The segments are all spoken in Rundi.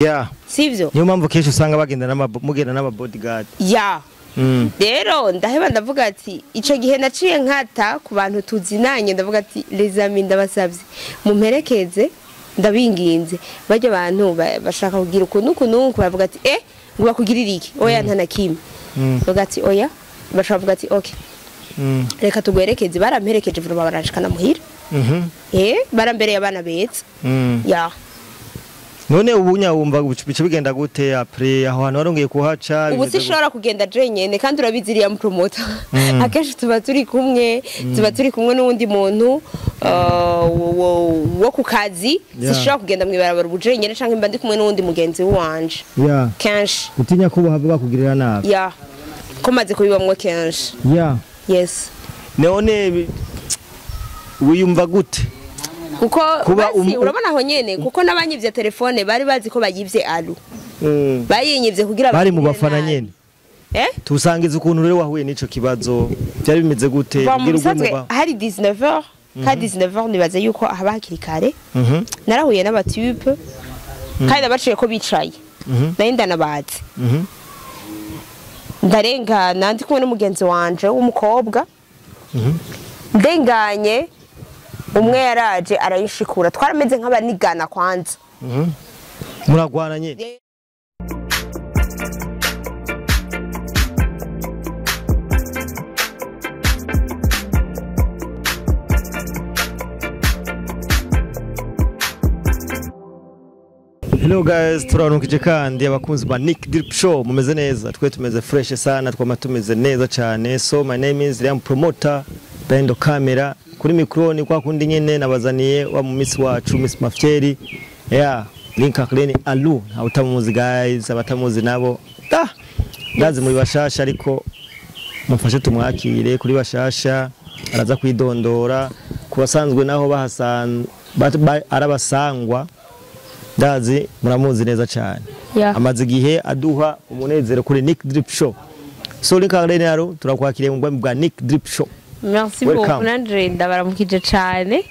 Yeah. Sivyo? Niyo mpamvu kenshi usanga bagenda mugenda n'ama bodyguard. Ya. Rero ndaheba, ndavuga ati ico gihe naciye nkata ku bantu tuzinanye, ndavuga ati: "Les amis, ndabasavye mumperekeze, ndabinginze, barya abantu bashaka kugira ukuntu ukuntu." Bavuga ati: "Eh, ngo bakugirira iki?" "Oya, nta na kimwe." Bavuga ati: "Oya." Bashaka bavuga ati: "Okay, reka tugwerekeze." Baramperekeje vuba, baranshikana muhira. Barambereye abana beza. Ya. None ubu nyawumva bice bigenda gute après aho hantu warongeye kuhaca? Ubu Bimeze gute? Sinshobora kugenda jenyene, kandi urabizi iriya promoter akenshi tuba turi kumwe, tuba turi kumwe n'uwundi muntu wo ku kazi. Sinshobora kugenda mw'ibarabara ubu jenyene, canke mba ndi kumwe n'uwundi mugenzi wanje kenshi. Gutinya ko bahava bakugirira nabi. Ya, ko maze kubibamwo kenshi. Yes. None wiyumva gute? Kuko Kuba basi urabona aho nyene, kuko n'abanyivye telefone bari bazi ko bayivye alu, bayinyivye kugira Bari mu bagirire bafana nabi. nyene. Eh. Tusangiza ukuntu rero wahuye n'ico kibazo, byari bimeze gute? Bon, mu Kugira ugwe mu bisanzwe hari 19h, kandi 19h nibaze yuko haba hakiri kare. Narahuye n'aba type kandi nabaciye ko bicaye, nari ndanabazi. Ndarengana ndi kumwe n'umugenzi wanje w'umukobwa. Ndenganye, umwe yaraje arayishikura, twarameze nk'abanigana kwanza. Muragwana nyene. Hello guys, turabanukije kandi abakunzi ba Nick Drip Show, mumeze neza? Twe tumeze fresh sana, twama tumeze neza cyane. So my name is Liam Promoter, Bendo Camera, kuri micro ni kwa kundi nyene nabazaniye wa mu miss wacu, Miss Mafyeri. Yeah, Link Clean Alu, utamuzi guys, abatamuzi nabo. Ah, ndazi muri bashasha, ariko mufashe tumwakire kuri bashasha, araza kwidondora. Ku basanzwe naho bahasan arabasangwa, ndazi muramuzi neza cyane. Amaze igihe aduha umunezero kuri Nick Drip Show. So Link Clean, turakwakiriye mu bwami bwa Nick Drip Show. Merci Welcome. beaucoup, nanje ndabaramukije cane.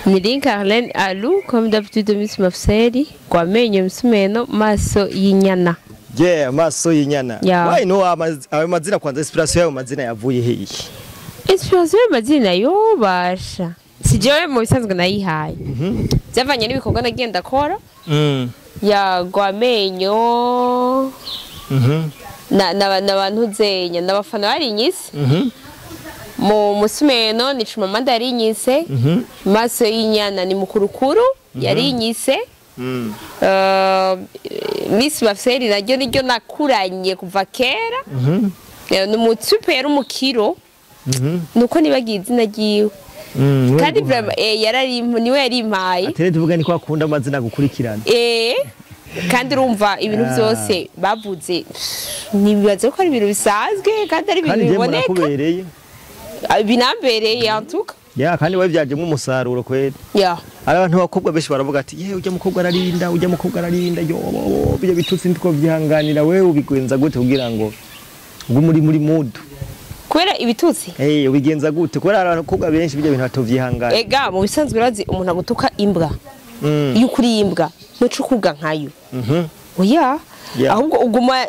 Ni Link Arlene Alu, comme d'habitude, Miss Mafseri gwamenye msumeno maso y'inyana. Yeah, maso y'inyana. Yeah. Why no ayo mazina kwanza, inspiration y'ayo mazina yavuye hehe? Inspiration y'amazina yobasha si jewe mu bisanzwe nayihaye, byavanye n'ibikorwa nagiye ndakora. Ya gwamenyo na na n'abantu zenya n'abafana barinyise. Mu musumeno ni Chimamanda yarinyise. Maso y'inyana ni mukurukuru yarinyise. Miss Mafseri naryo niryo nakuranye kuva kera. Ni umutype yari umukiro, nuko nibagiye izina ryiwe. Kandi vraiment, yarari niwe yarimpaye. Atere tuvuga ni ko akunda amazina gukurikirana. Kandi urumva ibintu byose bavuze, nibaze ko ari ibintu bisanzwe kandi ari ibintu Kandi njye mbona biboneka. kubereye. Ah, binambereye en tout cas. Ya, kandi wabyajemo umusaruro kweli. Hari abantu bakobwa benshi baravuga ati: "Yewe, ujya mukobwa ararinda, ujya mukobwa ararinda, yo bijya bitutsi ndiko byihanganira." Wewe ubigenza gute kugira ngo ugume uri muri mood? Kubera ibitutsi? Eh, ubigenza gute? Kubera hari abakobwa benshi bijya bintu batovyihanganira. Ega mu bisanzwe urazi umuntu agutuka imbwa, iyo ukuriye imbwa ntuca ukuga nkayo. Oya. Ahubwo uguma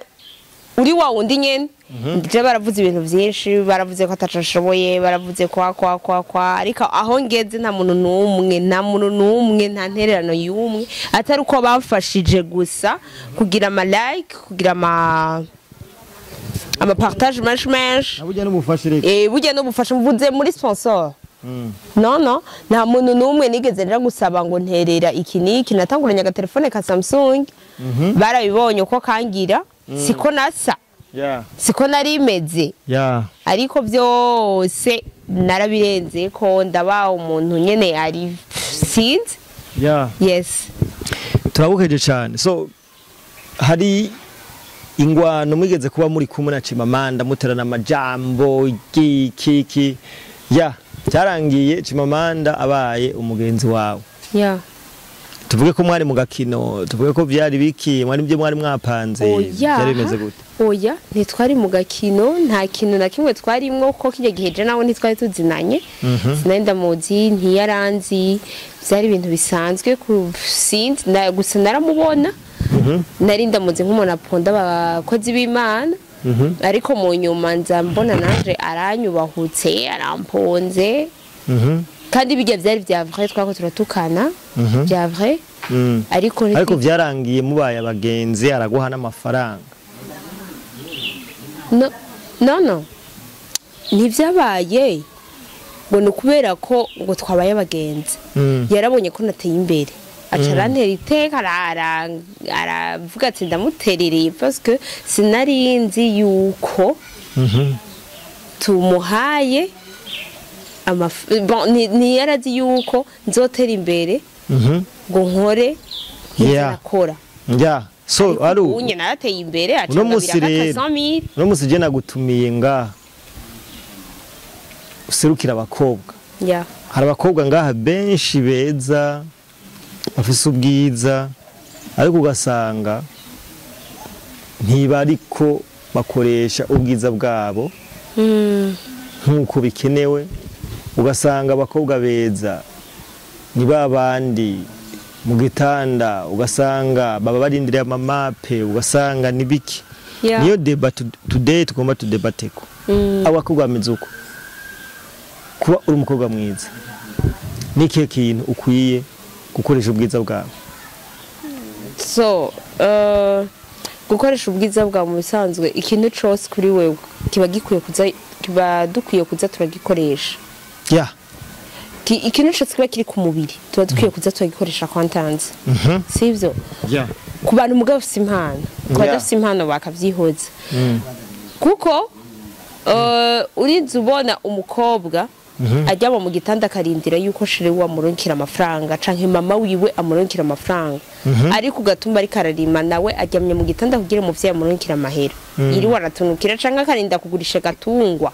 uri wa wundi nyene. Nje baravuze ibintu byinshi, baravuze ko ataco ashoboye, baravuze kwa kwa kwa kwa, ariko aho ngeze nta muntu n'umwe, nta muntu n'umwe, nta ntererano y'umwe, atari uko bamfashije gusa kugira ama like, kugira ama partage menshi menshi. Burya n'ubufashe reka. Eh, burya n'ubufasha mvuze muri sponsor. No, no, nta muntu n'umwe nigeze nja gusaba ngo nterera iki n'iki. Natanguranye agatelefone ka Samsung, barabibonye uko kangira, siko nasa, siko nari meze, ariko byose narabirenze ko ndaba umuntu nyene ari sinzi. Yes. Turabukeje cyane. So hari ingwano mwigeze kuba muri kumwe na Chimamanda, muterana amajambo iki iki, ya cyarangiye Chimamanda abaye umugenzi wawe. Tuvuge ko mwari mu gakino, tuvuge ko byari biki, mwari byo mwari mwapanze? Oya. Byari bimeze gute? Oya, ntitwari mu gakino, nta kintu na kimwe twarimwo, kuko kijya gihe je nawe ntitwari tuzinanye, sinari ndamuzi, ntiyaranzi, byari ibintu bisanzwe ku sinzi gusa naramubona. Nari ndamuzi nk'umuntu aponda abakozi b'Imana, ariko mu nyuma nza mbona nanje aranyubahutse, aramponze. Kandi bijya byari vya vrai, twako turatukana bya vrai. Ariko Ariko vyarangiye mubaye abagenzi, araguha n'amafaranga. No, no, no, ntivyabaye ngo ni ukubera ko ngo twabaye abagenzi. Yarabonye ko nateye imbere, aca arantera iteka, aravuga ati ndamuterereye, parce que sinari nzi yuko tumuhaye bon, ntiyarazi yuko nzotera imbere ngo nkore nk'ivyo nakora. Yeah. So Ariko aru ubu nye narateye imbere, aca uno musi ngabira rero 400,000. Uno musi je nagutumiye ngaha userukira abakobwa. Hari abakobwa ngaha benshi beza, bafise ubwiza, ariko ugasanga ntibariko bakoresha ubwiza bwabo nk'uko bikenewe. Ugasanga abakobwa beza ni ba bandi mu gitanda, ugasanga baba barindiriye amamape, ugasanga ni biki. Niyo débat today tugomba tudebateko. Abakobwa bameze uko, kuba uri umukobwa mwiza ni ikihe kintu ukwiye gukoresha ubwiza bwawe? So gukoresha ubwiza bwawe, mu bisanzwe ikintu cose kuri wewe kiba gikwiye kuza, kiba dukwiye kuza turagikoresha. Ikintu cose kiba kiri ku mubiri tuba dukwiye kuza turagikoresha content, sivyo? Ku bantu mugabo bafise impano, ku badafise impano bakavyihoza, kuko urinze ubona umukobwa ajyama mu gitanda akarindira yuko chéri we amuronkera amafaranga canke mama wiwe amuronkera amafaranga, ariko ugatuma ariko ararima, nawe aryamye mu gitanda kugira umuvyeyi amuronkere amahera, yiriwe aratunukira canke akarinda kugurisha agatungwa.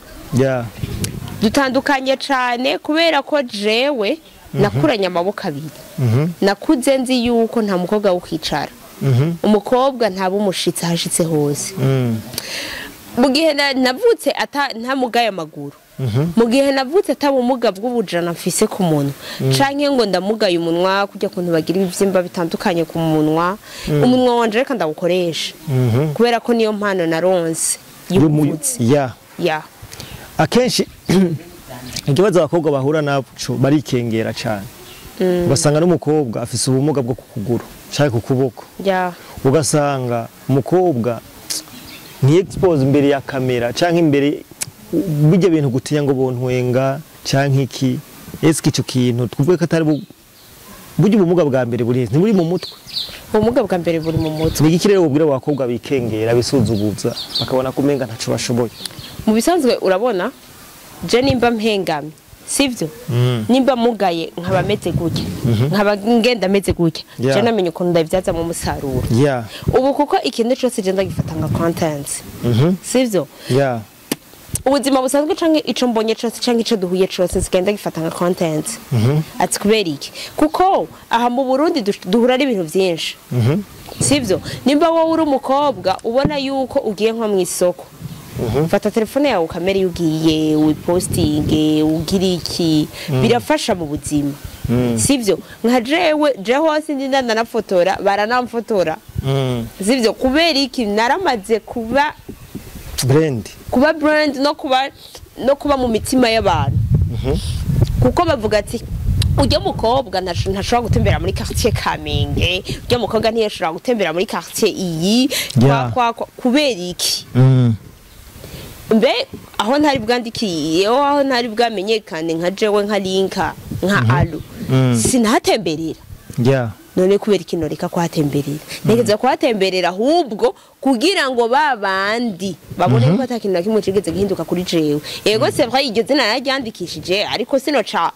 Dutandukanye cane kubera ko jewe nakuranye amaboko abiri. Nakuze nzi yuko nta mukobwa wo kwicara. Umukobwa ntaba umushitsi ahashitse hose. Mu gihe navutse ata ntamugaye amaguru, mu gihe navutse ata bumuga bw'ubujana mfise ku munwa canke ngo ndamugaye umunwa kujya kuntu bagira ibivyimba bitandukanye ku munwa, umunwa wanje reka ndawukoresha, kubera ko niyo mpano naronse y'ubuvuzi. Akenshi ikibazo abakobwa bahura naco, barikengera cyane. Ugasanga n'umukobwa afise ubumuga bwo ku kuguru canke ku kuboko, ugasanga umukobwa ni expose imbere ya kamera canke imbere bijya bintu, gutinya ngo bontwenga canke iki. Eske ico kintu twuvuge ko atari burya ubumuga bwa mbere buri ntiburi mu mutwe? Ubumuga bwa mbere buri mu mutwe. Ni iki rero wobwira abakobwa bikengera, bisuzuguza, bakabona ko umenga ntaco bashoboye? Mu bisanzwe urabona je nimba mpengamye, sivyo, nimba mugaye nkaba meze gutya, nkaba ngenda meze gutya, je namenye ukuntu ndabibyaza mu musaruro ubu, kuko ikintu cyose je ndagifata nka content, sivyo? Ubuzima busanzwe canke ico mbonye cose canke ico duhuye cose nsigaye ndagifata nka content. Ati kubera iki? Kuko aha mu Burundi duhura n'ibintu vyinshi, sivyo? Nimba wowe uri umukobwa ubona yuko ugiye nko mu isoko, fata telefone yawe ukamera iyo ugiye, wipostinge, ugira iki, birafasha mu buzima, sivyo? Nka jewe, je hose ndi ndanafotora, baranamfotora, sivyo? Kubera iki? Naramaze kuba Brand. Kuba brand no kuba mu mitima y'abantu, kuko bavuga ati ujya mukobwa ntashobora gutembera muri quartier Kamenge, ujya mukobwa ntiyashobora gutembera muri quartier iyi kwa kwa. Kubera iki? Mbe aho ntari bwandikiye, aho ntari bwamenyekane nka jewe, nka Linka, nka Alu, sinahatemberera. None kubera ikintu reka kuhatemberera, ntekereza kuhatemberera ahubwo kugira ngo ba bandi babone ko ata kintu na kimwe kigeze gihinduka kuri jewe. Yego, c'est vrai, iryo zina nararyandikishije, ariko sinoca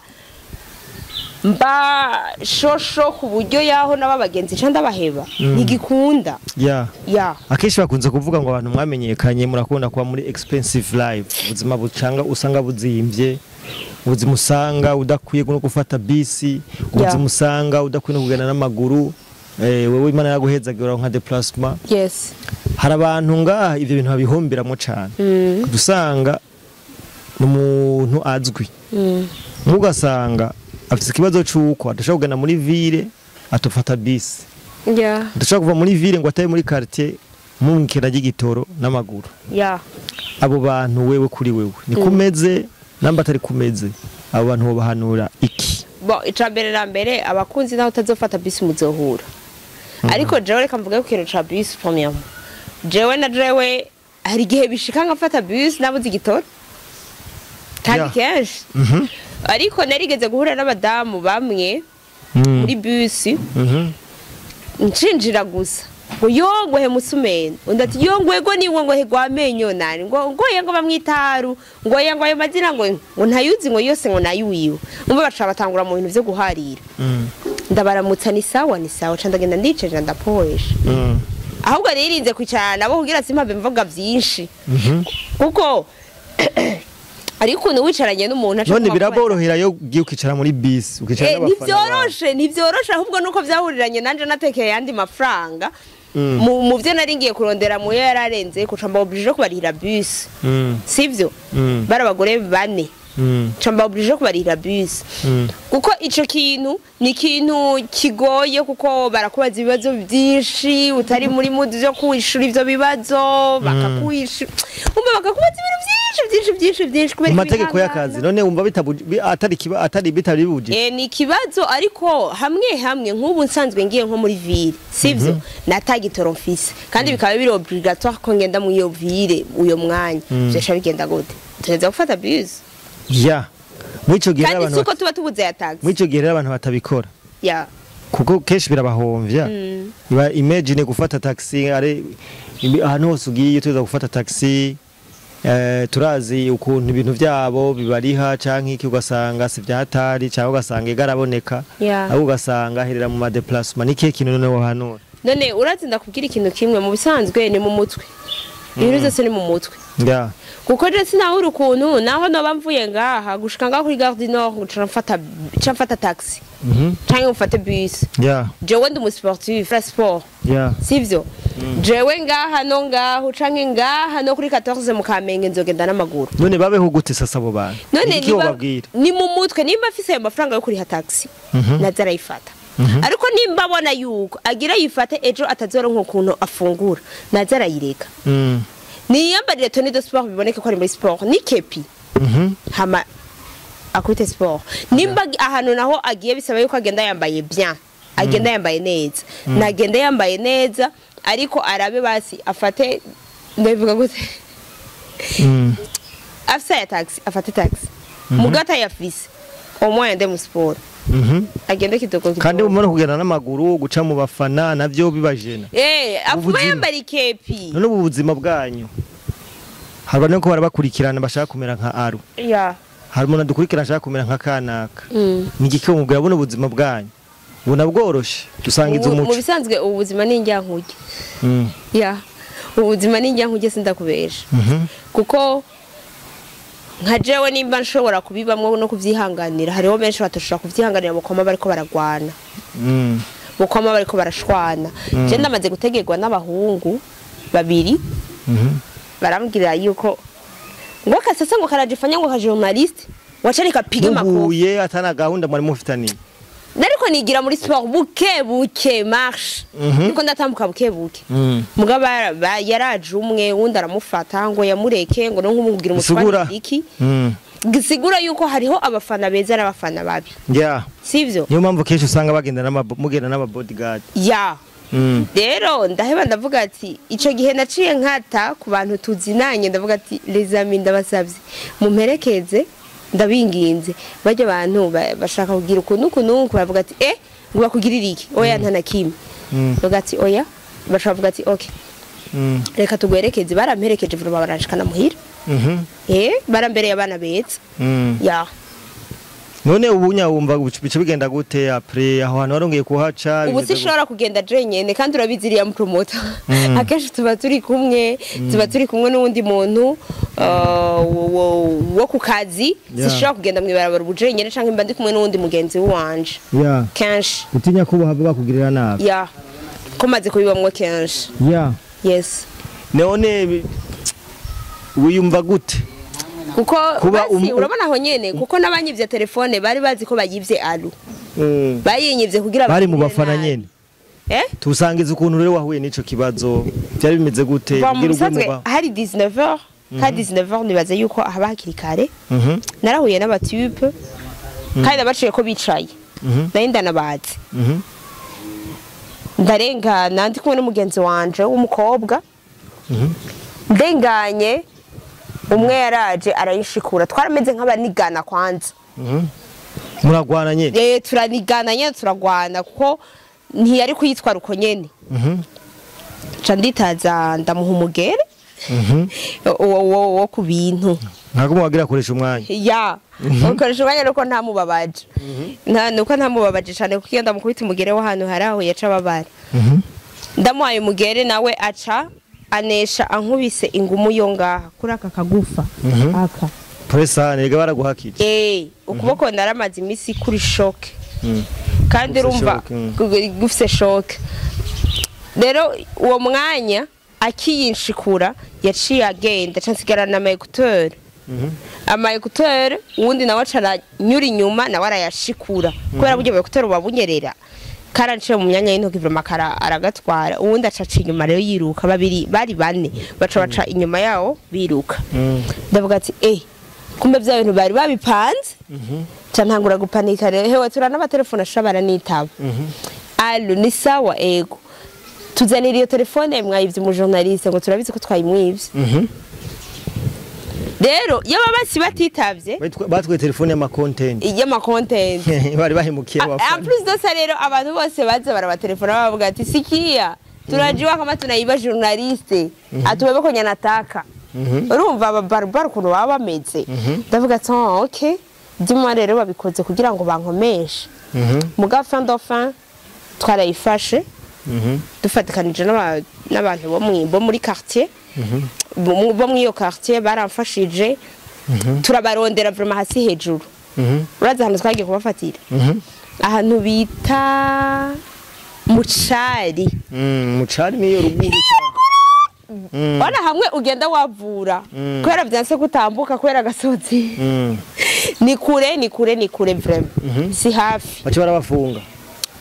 mba shosho ku buryo yaho n'aba bagenzi nca ndabaheba, ntigikunda. Akenshi bakunze kuvuga ngo abantu mwamenyekanye murakunda kuba muri expensive life, ubuzima bucanga usanga buzimvye, ubuzima usanga udakwiye no gufata bisi, ubuzima usanga udakwiye no kugenda n'amaguru. Wewe Imana yaguhezagira nka déplacement. Hari abantu ngaha ivyo bintu babihomberamo cane. Usanga ni umuntu azwi, mugasanga afise ikibazo c'uko adashobora kugenda muri ville, atofata bisi. Yeah. Ndashaka kuva muri ville ngo ataye muri quartier mumukera ry'igitoro n'amaguru. Yeah. Abo bantu wewe kuri wewe ni kumeze namba atari kumeze, abo bantu bobahanura iki? Bon, icambere na mbere, abakunzi naho utazofata bisi muzohura. Ariko jewe reka mvuge ku kintu ca bisi premièrement. Jewe na jewe hari igihe bishika nkafata bisi nabuze igitoro. Kandi kenshi. Ariko narigeze guhura n'abadamu bamwe muri bisi. Ncinjira gusa. Ngo yo ngo he musumeni, undi ati yo ngo ego niwe ngo he gwamenyo nani, ngo ngo ye ngo bamwitaru, ngo ye ngo ayo mazina ngo ngo ntayuzi ngo yose ngo nayuwiwe. Umva baca batangura mu bintu vyo guharira. Ndabaramutsa ni sawa ni sawa, ca ndagenda ndiceje ndapoesha. Ahubwo nirinze kwicarana nabo kugira simpambe mvuga vyinshi. Kuko ariko ukuntu wicaranye n'umuntu aca None kuba biraborohera yo ugiye ukicara muri bisi ukicara n'abafana bawe? Ntivyoroshe, ntivyoroshe, ahubwo nuko vyahuriranye nanje natekeye yandi mafaranga. Mu byo nari ngiye kurondera mu yo yararenze kuca mba obligé kubarihira bus. Sivyo? Bari abagore bane. Ca mba obligé kubarihira bus. Kuko ico kintu ni ikintu kigoye, kuko barakubaza ibibazo byinshi utari muri mood zo kwishura ivyo bibazo, bakakwishura. Umva bakakubaza ibintu byinshi byinshi byinshi byinshi kubera Mu mategeko ibihangano. y'akazi none wumva atari atari bitari bibujije? Ni ikibazo, ariko hamwe hamwe nk'ubu nsanzwe ngiye nko muri ville, sivyo, natagitoro mfise kandi bikaba biri obligatoire ko ngenda muri iyo ville uyo mwanya, vyosha bigenda gute? Tugereza gufata bus. Ya, muri ico gihe Kandi abantu si uko tuba tubuze ya taxi. Muri ico gihe rero abantu batabikora kuko kenshi birabahomvya. Iba imagine gufata taxi ari ahantu hose ugiye tuza gufata taxi, turazi ukuntu ibintu byabo bibariha canke iki, ugasanga si vyahatari cyangwa ugasanga igaraboneka, ahubwo ugasanga aherera mu madéplacement. Ni ikihe kintu none wohanura? None urazi, ndakubwira ikintu kimwe, mu bisanzwe ni mu mutwe, ibintu byose ni mu mutwe. Kuko je sinahura ukuntu naho noba mvuye ngaha gushika ngaha kuri Gare du Nord nca mfata taxi canke mfate bus. Jewe ndi umusportif, la sport, sivyo? Jewe ngaha no ngaho canke ngaha no kuri 14 mu Kamenge nzogenda n'amaguru. None babeho gute sasa abo bantu? None Iki wobabwira? Ni mu mutwe. Nimba afise ayo mafaranga yo kuriha taxi, naza arayifata. Ariko nimba abona yuko agira yifate ejo atazoronka ukuntu afungura, naza arayireka. Niyambarire tenue de sport, biboneke ko ari muri sport, ni képi, hama akubite sport. Nimba ahantu naho agiye bisaba yuko agenda yambaye bien, agenda yambaye neza, nagenda yambaye neza, ariko arabe basi afate, ndabivuga gute, afise ya taxi afate taxi, mugata yafise au moins ende mu sport, agende kidogo kidogo. Kandi umubona kugenda n'amaguru guca mu bafana navyo bibajena. Afuma Ubuzima. yambara iképi. None ubu buzima bwanyu, hari abantu ko barabakurikirana bashaka kumera nka Aru, hari umuntu adukurikirana ashaka kumera nka kanaka, ni igiki umubwira? Buno buzima bwanyu ubona bworoshe? Dusangiza Mu umuco. bisanzwe ubu buzima ni indyankuge. Ya, ubuzima ni indyankuge, sindakubesha. Kuko nka jewe nimba nshobora kubibamwo no kubyihanganira, hariho benshi batashobora kubyihanganira, bukoma bariko baragwana, bukoma bariko barashwana. Je ndamaze gutegerwa n'abahungu babiri, barambwira yuko ngo kasasa ngo karajifanya ngo ka journaliste, wacha nikapiga makofi. Muhuye atana gahunda mwari mufitaniye? Nariko nigira muri sport buke buke, marche, niko ndatambuka buke buke. Mugabo yaraje umwe, wundi aramufata ngo yamureke, ngo no nkumubwira Bisigura. umutware iki. Gisigura yuko hariho abafana beza n'abafana babi, sivyo? Niyo mpamvu kenshi usanga bagenda mugenda n'aba bodyguard. Ya. Rero ndaheba ndavuga ati ico gihe naciye nkata ku bantu tuzinanye, ndavuga ati les amis, ndabasavye mumperekeze, ndabinginze, barya abantu bashaka kugira ukuntu ukuntu, baravuga ati ngo bakugirire iki? Oya, nta na kimwe. Bavuga ati oya, bashaka bavuga ati okay, reka tugwerekeze. Baramperekeje vuba, baranshikana muhira. Barambereye abana beza. Ya. None ubu wumva bice bigenda gute après aho hantu warongeye kuhaca? Ubu Bimeze gute? sinshobora kugenda jenyene, kandi urabizi iriya promoter akenshi tuba turi kumwe, tuba turi kumwe n'uwundi muntu wo ku kazi. Sinshobora kugenda mw'ibarabara ubu jenyene, canke mba ndi kumwe n'uwundi mugenzi wanje kenshi. Utinya ko bahava bakugirira nabi? Ya, ko maze kubibamwo kenshi. Yes. None wiyumva gute Kuko kuba basi urabona aho nyene, kuko n'abanyivye telefone bari bazi ko bayivye alu, bayinyivye kugira Bari mu bakugirire bafana nabi. nyene. Tusangiza ukuntu rero wahuye n'ico kibazo, byari bimeze gute? Bon, mu bisanzwe hari 19h, kandi 19h nibaza yuko haba hakiri kare. Narahuye n'aba type kandi nabaciye ko bicaye, nari ndanabazi. Ndarengana ndi kumwe n'umugenzi wanje w'umukobwa, ndenganye umwe yaraje arayishikura, twarameze nk'abanigana kwanza. Muragwana nyene? Turanigana nyene, turagwana kuko ntiyari kuyitwara uko nyene. Ca nditaza ndamuha umugere wo ku bintu. Ntabwo muwagira akoresha umwanya. Ya, ukoresha umwanya nuko ntamubabaje. Nuko ntamubabaje cane, kuko iyo ndamukubita umugere w'ahantu hari aho yaca ababara. Ndamuhaye umugere nawe aca anesha ankubise ingumu yo ngaha kuri aka kagufa aka. Pole sana, rega baraguhakije. Ukuboko naramaze imisi kuri choc. Kandi Gufise urumva choc, mm. gufise choc. Rero uwo mwanya akiyinshikura yaciye agenda, aca nsigarana ama écouteur. Ama écouteur, uwundi nawe aca aranyura inyuma nawe arayashikura. Kubera burya écouteur buba bunyerera. Karanciye mu myanya y'intoki vraiment kara aragatwara, uwundi aca aca inyuma rero yiruka, babiri bari bane baca baca inyuma yawo biruka. Ndavuga ati kumbe bya bintu bari babipanze. Ca ntangura gupanika rero, hewe turanabatelefone asha baranitaba. Allo, ni sawa? Ego, tuzanira iyo telefone mwayivye mu journaliste, ngo turabizi ko twayimwivye. Rero iyo baba batitavye Batwaye telefone y'ama content. Y'ama content. Bari bahemukiye En abafana. plus de ça rero, abantu bose baza barabatelefona bavuga ati: "Sikia, tunajua kama tunaiba journaliste, atubebe kwenye anataka." Urumva ababarubara ukuntu baba bameze. Ndavuga ati: "Oh, okay, dimwa rero babikoze kugira ngo bankomeshe." Muga fin de fin twarayifashe, dufatikanije n'abantu bo muri quartier, bo muri iyo quartier baramfashije, turabarondera vraiment hasi hejuru. Urazi ahantu twagiye kubafatira? Ahantu bita Mucari. Mucari niyo ruguru. Wana hamwe ugenda wavura kubera vyanse kutambuka kubera agasozi. Ni kure, ni kure, ni kure vraiment, si hafi. Baca barabafunga.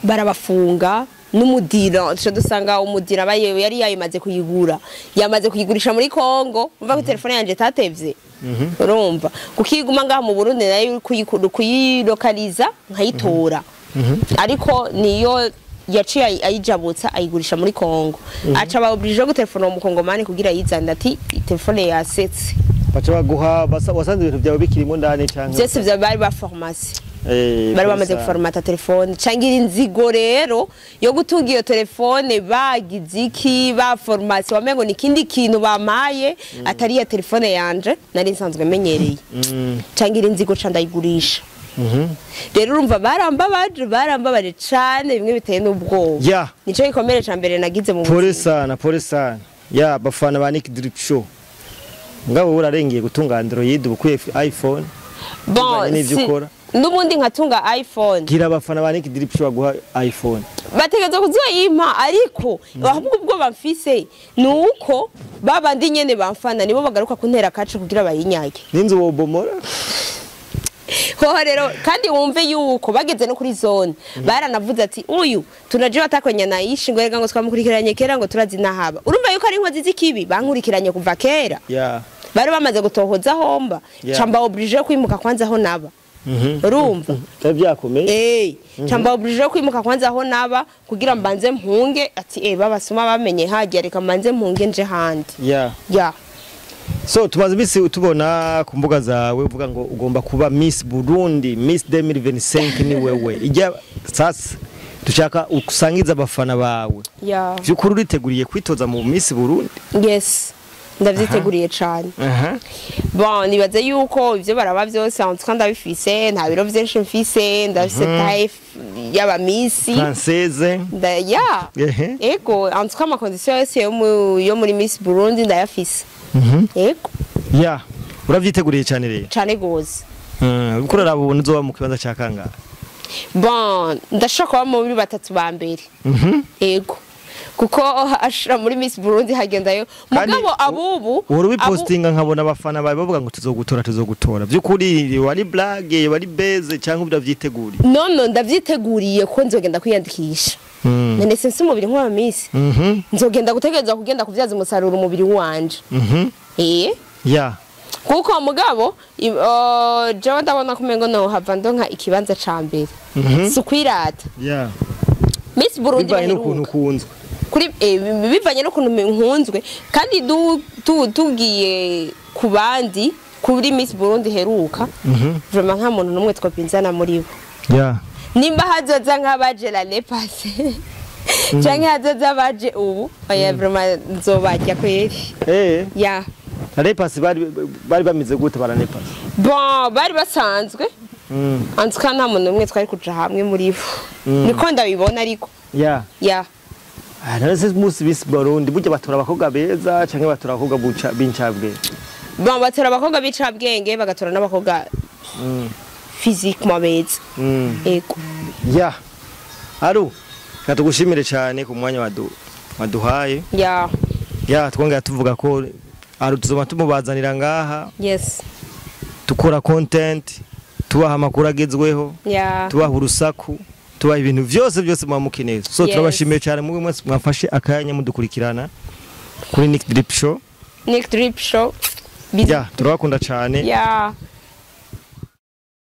Barabafunga n'umudira, tuca dusanga umudira baye yari yayimaze kuyigura, yamaze kuyigurisha muri Kongo. Umva ko telefone yanje itatevye, urumva kuko iguma ngaha mu Burundi nayo kuyilokaliza nkayitora, ariko niyo yaciye ayijabutsa ayigurisha muri Kongo, aca ba obligé gutelefona uwo mukongomani kugira yizane ati telefone yasetse. Baca baguha wasanze ibintu byawe bikirimo ndani canke? Vyose vya bari ba formation, bari bamaze kabisa. Guformata telefone cangira inzigo rero yo gutunga iyo telefone, bagize iki ba formation, wamengo ni ikindi kintu bampaye atari iya telefone yanje nari nsanzwe menyereye. Cangira inzigo ca ndayigurisha. Rero urumva barambabaje, barambabaje cane bimwe biteye n'ubwoba. Nico gikomere ca mbere nagize mu Pole buzima. sana, pole sana. Ya bafana ba Nick Drip Show, ngabo urarengeye gutunga Android, ubukwiye iPhone. Bon, Bivanye n'ivyo ukora. N'ubundi nkatunga iPhone. Gira abafana ba Nick Drip Show baguha iPhone. Bategerezwa kuzoyimpa, ariko ahubwo ubwoba mfise ni uko babandi nyene bamfana nibo bagaruka kuntera akacu kugira bayinyage. N'inzu wobomora. Hoho rero kandi wumve yuko bageze no kuri zone baranavuze ati: "Uyu tunajua atakwenya naishi," ngo erega ngo twamukurikiranye kera, ngo turazi nahaba. Urumva yuko ari inkozi z'ikibi bankurikiranye kuva kera. Bari bamaze gutohoza homba. Camba obligé kwimuka kwanza aho naba. Urumva? Byari byakomeye. Camba obligé kwimuka kwanza aho naba kugira mbanze mpunge ati babasuma bamenye hagiye, reka mbanze mpunge nje handi. Ya. So tumaze iminsi utubona ku mbuga zawe uvuga ngo ugomba kuba Miss Burundi, Miss 2025 ni wewe. Ijya sasa dushaka usangiza abafana bawe. Vyukuri uriteguriye kwitoza mu Miss Burundi? Yes. Ndavyiteguriye cane. Bon, nibaze yuko ivyo baraba vyose en tout cas ndabifise, nta biro vyinshi mfise, ndafise taille y'aba miss. Française. Ya. Ego, en tout cas ma condition yose yo muri Miss Burundi ndayafise. Ego, Ya. Uravyiteguriye cyane rero. Cane gose. Uriko uraraba ubuntu uzoba mu kibanza ca kangahe? Bon, ndashaka kuba muri batatu ba mbere. Ego. Kuko ashira muri Miss Burundi hagendayo. Kandi Mugabo abubu uhora ubipostinga, nkabona abafana bawe bavuga ngo tuzogutora, tuzogutora. By'ukuri wari blague, wari beze, cyangwa uvyiteguriye? No, ndavyiteguriye ko nzogenda kwiyandikisha. None se si umubiri nk'uwa Miss? Nzogenda gutegerezwa kugenda kuvyaza umusaruro umubiri wanje. Kuko mugabo jewe ndabona ko umengo no hava ndonka ikibanza ca mbere. Si ukwirata. Miss Burundi Bivanye n'ukuntu baheruka ukunzwe. Kuri bivanye n'ukuntu nkunzwe, kandi tugiye ku bandi kuri Miss Burundi heruka, vraiment nta muntu n'umwe twapinzana muri bo. Nimba hazoza nk'abaje l'année passée canke hazoza abaje ubu, oya, vraiment nzobarya kweri. Ya. L'année passée bari bameze gute ba l'année passée? Bon, bari basanzwe. En tout cas nta muntu n'umwe twari kuja hamwe muri bo, niko ndabibona ariko. Ya. Ah, none se musi Miss Burundi burya batora abakobwa beza canke batora abakobwa b'incabwenge? Bon, batora abakobwa b'icabwenge, bagatora n'abakobwa physiquement beza. Ego. Ya. Aru, katugushimire cyane ku mwanya waduhaye. Ya, twongera tuvuga ko Aru tuzoma tumubazanira ngaha, tukora content, tubaha amakuru agezweho, tubaha urusaku, tubaha ibintu vyose byose muba mukeneye. So turabashimiye cyane mwe mwese mwafashe akanya mudukurikirana kuri Nick Drip Show. Nick Drip Show. Ya, turabakunda cyane. Ya.